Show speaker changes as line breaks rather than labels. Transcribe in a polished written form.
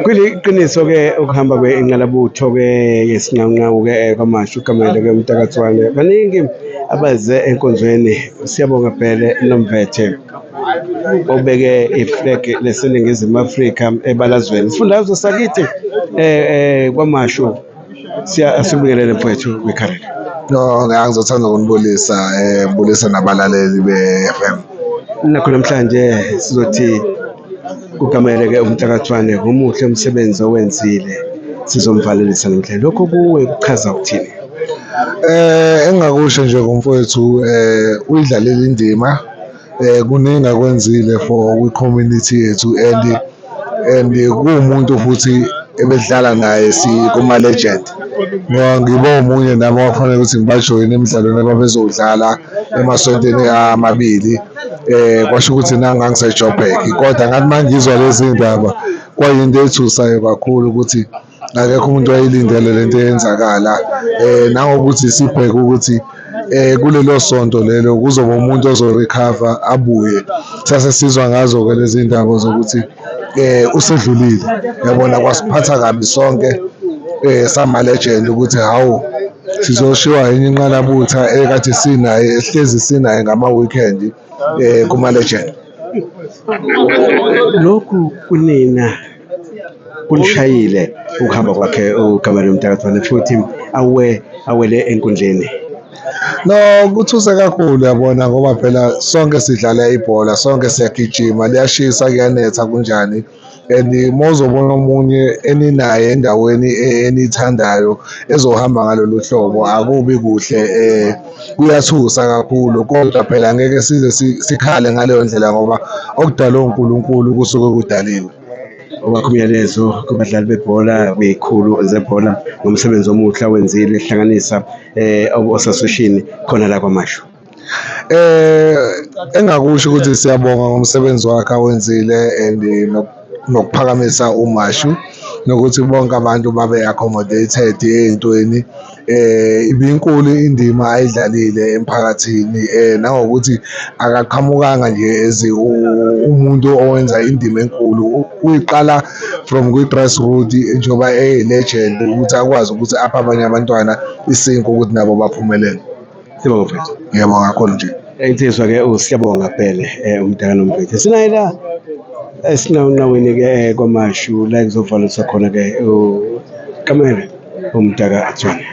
Kuliqiniso-ke ukuhamba kwenqalabutho-ke yesinqawunqawu-ke KwaMashu uGamele-ke uMtakathwane. Baningi abaze enkonzweni. Siyabonga Bhele Nomvethe obeke i-flag leseNingizimu Afrika ebalazweni. Isifundazwe sakithi KwaMashu siyasibingelele mfowethu kwiKharela.
No, ngizothanda ukunibulisa, ngibulise nabalaleli be-FM.
Nakho namhlanje sizothi kugamele-ke uMtakathwane ngomuhle umsebenzi owenzile sizomvalelisa namhlanje. Lokho kuwe kuchaza ukuthini?
Engingakusho nje ngomfowethu uyidlalile indima, kuningi akwenzile for kwi-community yethu and kuwumuntu futhi ebedlala naye kuma-legend. Ngoba ngibe omunye nami okwakufanele ukuthi ngibajoyine emidlalweni ababezowudlala emasontweni amabili, kwasho ukuthi nangangise-Joburg kodwa ngathi uma ngizwa lezi ndaba kwayinto ethusayo kakhulu ukuthi akekho umuntu owayelindele lento eyenzakala, nangokuthi sibheke ukuthi kulelo sonto lelo kuzoba umuntu ozo-recover abuye. Sase sizwa ngazo-ke lezi ndaba zokuthi usedlulile, yabona kwasiphatha kabi sonke sama-legend ukuthi hawu sizoshiwa enye inqalabutha ekade sinaye esihlezi sinaye ngama-weekend kuma-legend.
Lokhu kunina kunishayile ukuhamba kwakhe uGamele uMtakathwane futhi awe awele enkundleni.
No, kuthuse kakhulu yabona ngoba phela sonke sidlala ibhola, sonke siyagijima, liyashisa kuyanetha kunjani and uma uzobona omunye eninaye endaweni eniyithandayo ezohamba ngalolu hlobo akubi kuhle, kuyathusa kakhulu kodwa phela ngeke size sikhale ngaleyo ndlela ngoba okudalwe uNkulunkulu kusuke kudaliwe.
Owakho umyalezo kubadlali bebhola kwizikhulu zebhola ngomsebenzi omuhle awenzile ehlanganisa ososeshini khona la KwaMashu.
Engakusho ukuthi siyabonga ngomsebenzi wakhe awenzile and nokuphakamisa uMashu nokuthi bonke abantu babe accommodated ey'ntweni, ibinkulu indima ayidlalile emphakathini, nangokuthi akaqhamukanga nje as umuntu owenza indima enkulu, uyiqala from kwi-grassroot njengoba eyi-legend ukuthi akwazi ukuthi aphe abanye abantwana isinkwa ukuthi nabo baphumelele.
Sibonga mfethu.
Ngiyabonga kakhulu nje.
Insizwa-ke uSiyabonga Bhele, umdala nomfethu. Sinaye la esinqawunqawini-ke KwaMashu la ekuzovaliswa khona-ke uKamere umdaka Thwane.